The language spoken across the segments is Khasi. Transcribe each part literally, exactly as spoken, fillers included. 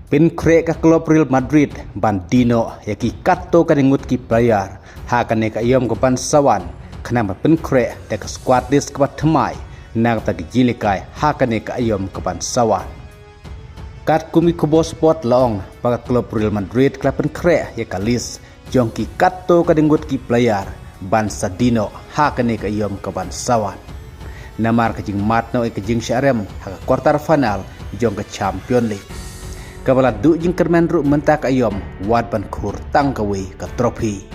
Pynkhreh ka klub Real Madrid ban die noh ïa ki katto katne ngut ki player ha kane ka aïom ka ban sa wan, khnang ban pynkhreh da ka squad list kaba thymmai na kata ka jingïalehkai ha kane ka aïom ka ban sa wan. Katkum ki khubor sport la ong ba ka klub Real Madrid ka la pynkhreh ïa ka list jong ki katto katne ngut ki player ban sa die noh ha kane ka aïom ka ban sa wan, namar ka jingmad noh ïa ka jingshah rem ha ka quarter final jong ka Champions League, kaba la duh jingkyrmen ruh mynta ka aïom wat ban khur tang kawei ka trophy.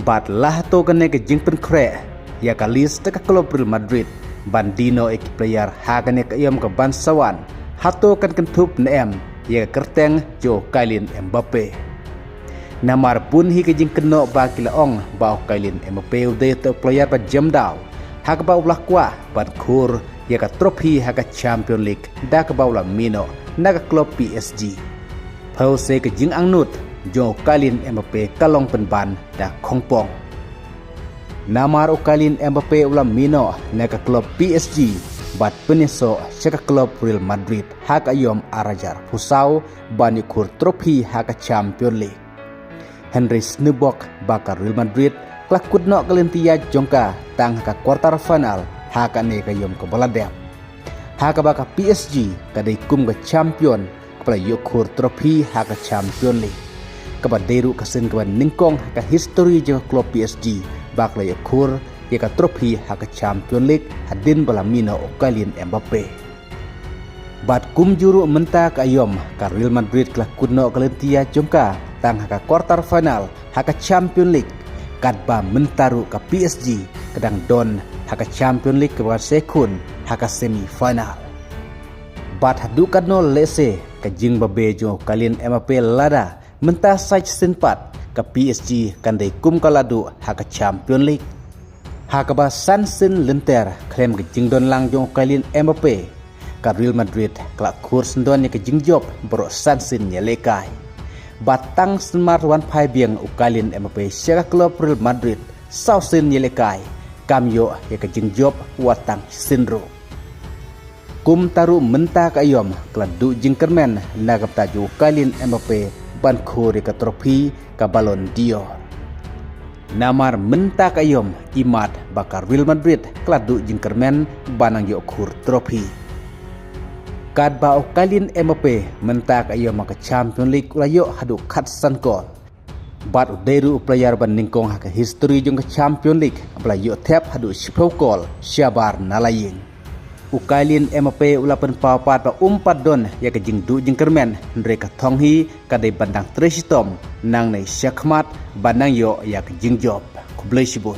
Bad la hato kane ka jingpynkhreh ïa ka list da ka klub Real Madrid ban die noh ïa ki player ha kane ka aïom ka ban sa wan, hato kan kynthup ne em ïa ka kyrteng jong u Kylian Mbappe? Namar bun hi ka jingkynnoh ba ki la ong ba u Kylian Mbappe u dei uta u player ba jem daw, ha kaba u la kwah ban khur ïa ka trophy ha ka Champions League da kaba u la mih noh na ka klub P S G. Phew se ka jingangnud jong u Kylian Mbappe ka long pynban da khongpong. Namar u Kylian Mbappe u la mih noh na ka klub P S G bad pynïasoh sha ka klub Real Madrid ha ka aïom ar hajar arphew saw ban ïoh khur trophy ha ka Champions League. Hynrei sniewbok ba ka Real Madrid ka la kut noh ka lynti ïaid jong ka tang ha ka quarter final ha kane ka aïom kaba la dep, ha kaba ka P S G ka dei kum ka champion kaba la ïoh khur trophy ha ka Champions League, kaba dei ruh ka sien kaba nyngkong ha ka history jong ka klub P S G ba ka la ïoh khur ïa ka trophy ha ka Champions League hadien ba la mih noh u Kylian Mbappe. Bad kumjuh ruh mynta ka aïom ka Real Madrid ka la kut noh ka lynti ïaid jong ka tang ha ka quarter final ha ka Champions League, katba mynta ruh ka P S G ka dang don ha ka Champions League kaba sa ïakhun ha ka semi final. Bad haduh katno lehse ka jingbabe jong u Kylian Mbappe, lada mynta sa shisien pat ka P S G kan dei kum ka la duh ha ka Champions League, ha kaba san sien lynter khlem ka jingdon lang jong u Kylian Mbappe, ka Real Madrid ka la khur syndon ïa ka jingjop baroh san sien ïalehkai. Bad tang sien mar wan phai biang u Kylian Mbappe sha ka klub Real Madrid, saw sien ïalehkai kam ïoh ïa ka jingjop, wat tang shisien ruh. Kumta ruh mynta ka aïom ka la duh jingkyrmen na ka bynta jong u Kylian Mbappe ban khur ïa ka trophy ka Ballon d'Or. Namar mynta ka aïom i mat ba ka Real Madrid ka la duh jingkyrmen ban nang ïoh khur trophy. Katba u Kylian Mbappe mynta ka aïom ha ka Champions League u la ïoh haduh khatsan kol. Bad u dei ruh u player ba nyngkong ha ka history jong ka Champions League ba la ïoh thep haduh shiphew kol shabar na la ïing. U Kylian Mbappe u la pynpaw pat ba um pat don ïa ka jingduh jingkyrmen, hynrei ka thong hi ka dei ban dang trei shitom nangne shakhmat ban nang ïoh ïa ka jingjop. Khublei shibun.